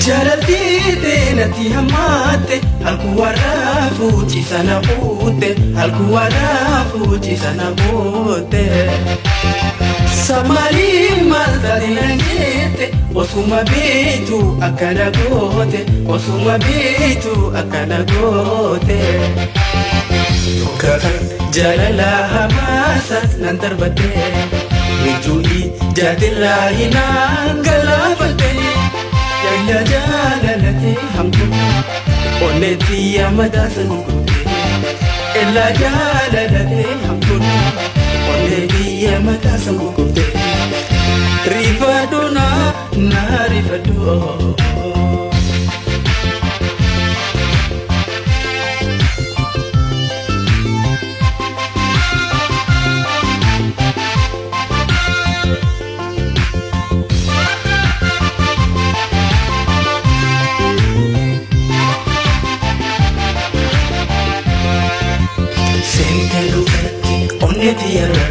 Jaalaltii teenatti hammaatte halkuu warraa fuuchisa na kuute halkuu warraa fuuchisa na kuute. Samaalii maal taate naan jette osuma beektu akkana goote osuma beektu akkana goote. Kakkan jaalala hamaasas nan darbatte mijuu'ii jaatirraa hinaan galaafatte. Yalla jaalalate hamtu onneetti yaamadaasa gurgurte. Ella jaalalate hamtu onneetti yaamadaasa gurgurte. Rifadhu na na rifadhu. Seente lukatti onneetti yarra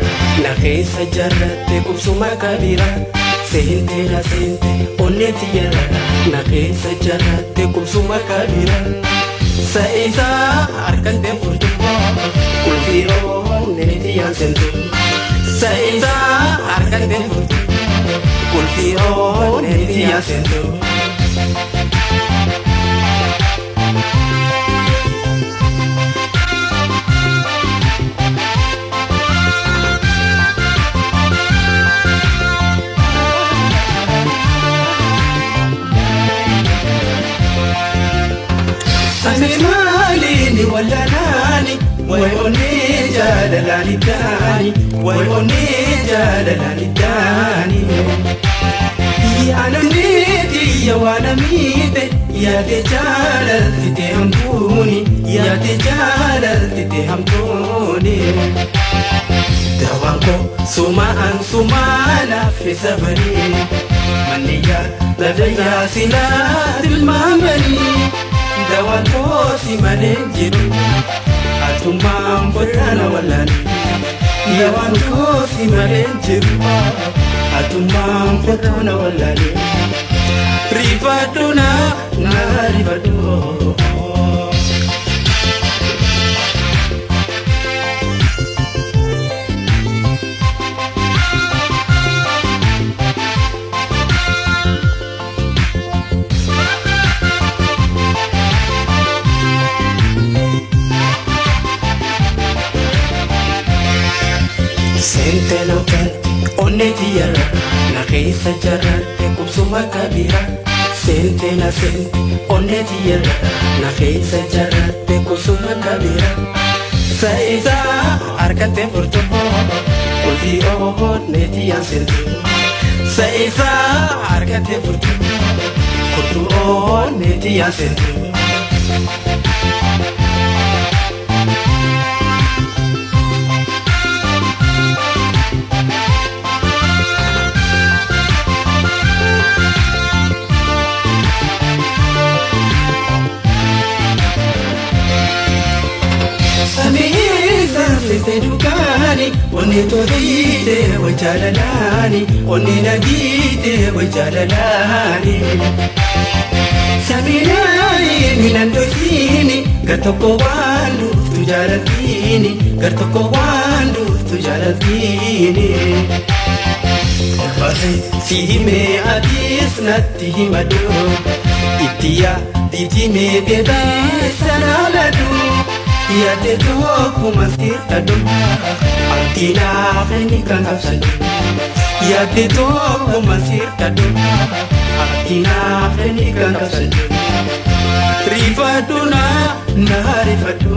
na keessa jarratte qubsuma kabira. Seente na seente onneetti yarra na keessa jarratte qubsuma kabira. Sa'isaa harkaan deemtu qulfii onneetti yaansentu. Sa'isaa harkaan deemtu qulfii onneetti yaansentu. Sami maaliini wallanaani way onnee jaalalaani taani way onnee jaalalaani taani. Yaanamneeti yaa waan amiite yaade jaalalti ta'e hamtuuni yaade jaalalti ta'e hamtuuni. Dawaan koo sumaan sumaanaaf isa banii manni yaa lafa yaa silaa tilmaamanii. Dawaan koo si malee jiru atummaan botaana wallaani. Dawaan koo si malee jiru atummaan botaana wallaani. Rifadhu na na rifadhu. Seente lukatti onneetti yarra na keessa jarratte qubsuma kabira. Seente na seente onneetti yarra na keessa jarratte qubsuma kabira. Sa'isaa harkattee furtu qulfii onneetti yaansentu. Sa'isaa harkattee furtu kurtuu onneetti yaansentu. Samiisa seente dukkaani onnee toliite way jaalalaani onnee nagiite way jaalalaani. Saminaani minan dhoksiini gar tokko waan dhuftu jaalaltiini gar tokko waan dhuftu jaalaltiini. Olbaasee si himee atis natti himadhu itti yaadiiti mee beekee sanaaladhu. Yaadde tokkuma sirtadhu abdii naaf inni kan qabsadhu. Yaadde tokkuma sirtadhu abdii naaf inni kan qabsadhu. Rifadhu na na rifadhu.